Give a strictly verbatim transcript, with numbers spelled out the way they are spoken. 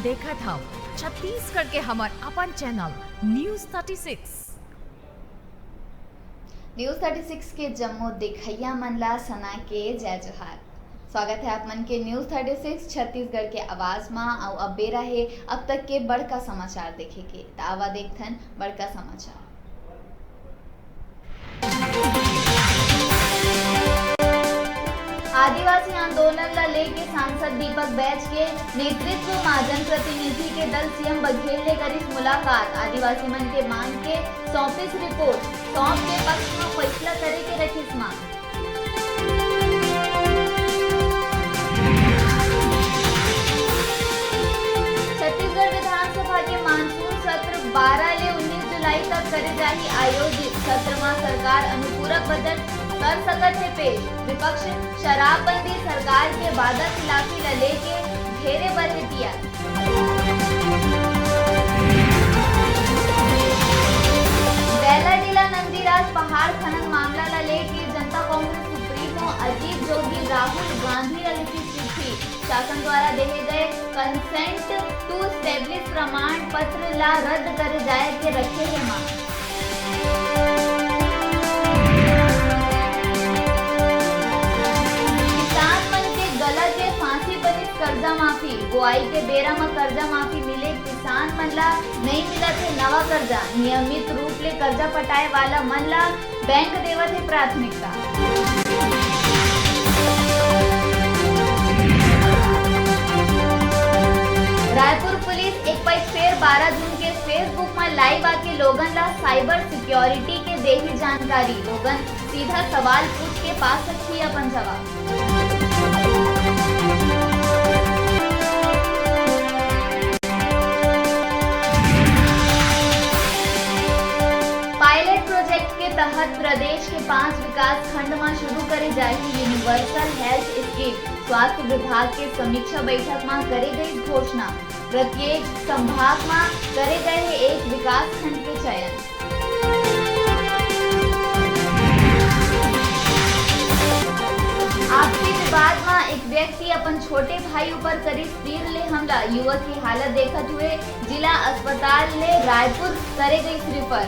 देखत हव छत्तीसगढ़ के हमर अपन channel news thirty six. News thirty six के जम्मो देखइया मन ला सना के जय जोहार। स्वागत है आप मन के न्यूज़ थर्टी सिक्स छत्तीसगढ़ के आवाज मा। अउ अब बेरा हे अब तक के बड़का समाचार देखे के। त आवा देखथन बड़का समाचार। आदिवासी आंदोलन ला लेके सांसद दीपक बैज के नेतृत्व मा जनप्रतिनिधि के दल सीएम बघेल ले करिस मुलाकात। आदिवासी मन के मांग के सौंपिस रिपोर्ट, सौंप के पक्ष मा फैसला करे के रखिस मांग। छत्तीसगढ़ विधानसभा के मानसून सत्र बारह ले उन्नीस जुलाई तक करे जाही आयोजित। सत्र मा सरकार अनुपूरक बजट कर सकत हे पेश। विपक्ष शराबबंदी सरकार के वादा खिलाफी ल लेके घेरे बर हे तियार। बैलाडीला नंदीराज पहाड़ खनन मामला ल लेके जनता कांग्रेस सुप्रीमो अजीत जोगी राहुल गांधी ल लिखिस चिट्ठी। शासन द्वारा देहे गए consent to establish प्रमाण पत्र ला रद्द करे जाए के रखे हे मांग। किसान मन के गला के फांसी बनिस कर्जा माफी। बोआई के बेरा म कर्जा माफी मिले किसान मन ला नइ मिलत हे नवा कर्जा। नियमित रूप ले कर्जा पटाए वाला मन ला बैंक देवत हे प्राथमिकता। रायपुर पुलिस एक पइत फेर बारह जून के Facebook म live आके लोगन ला cyber security के देही जानकारी। लोगन सीधा सवाल पूछ के पा सकही अपन जवाब। Pilot project के तहत प्रदेश के पांच विकास खंड म शुरू करे जाही universal health scheme। स्वास्थ्य विभाग के समीक्षा बैठक म करे गई घोषणा। प्रत्येक संभाग म करे गए हे एक विकास खंड के चयन। आपसी विवाद म एक व्यक्ति अपन छोटे भाई ऊपर करिस तीर ले हमला। युवक के हालत देखत हुए जिला अस्पताल ले रायपुर करे गई refer।